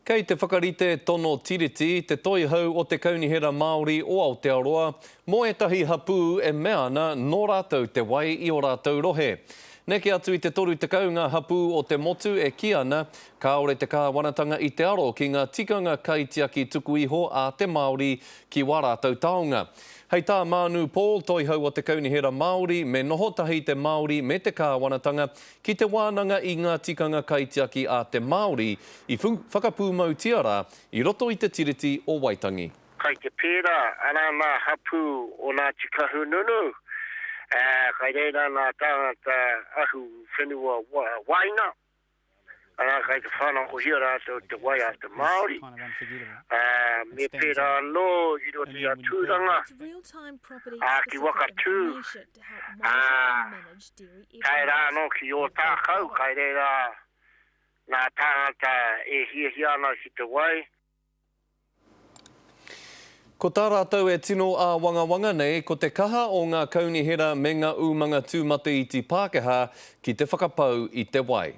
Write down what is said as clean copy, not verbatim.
Kei te whakarite tono tiriti te Toihau o te Kaunihera Māori o Aotearoa mō ētahi hapū e mea ana nō rātou te wai i ō rātou rohe. Neke atu i te 30 ngā hapū o te motu e kī ana kāore te kāwanatanga i te aro ki ngā tikanga kaitiaki tuku iho a te Māori ki wā rātou taonga. Hei tā Maanu Paul, Toihau o te Kaunihera Māori, me noho tahi te Māori me te kāwanatanga ki te wānanga i ngā tikanga kaitiaki a te Māori i whakapūmautia rā i roto i te Tiriti o Waitangi. Kai te pērā, arā nā hapū o Ngāti Kahungunu, ā, kai reira nā tāngata ahu whenua wāina. Arā, kai te whānakohia rātou te wai a te Māori, ā, me pērā anō i roto i a Tūranga, ā, ki Wakatū, ā, tae rā anō ki Ōtākau, kai reira ngā tāngata e hiahia ana ki te wai. Ko tā rātou e tino āwangawanga nei, ko te kaha o ngā kaunihera me ngā umanga tūmataiti Pākehā ki te whakapau i te wai.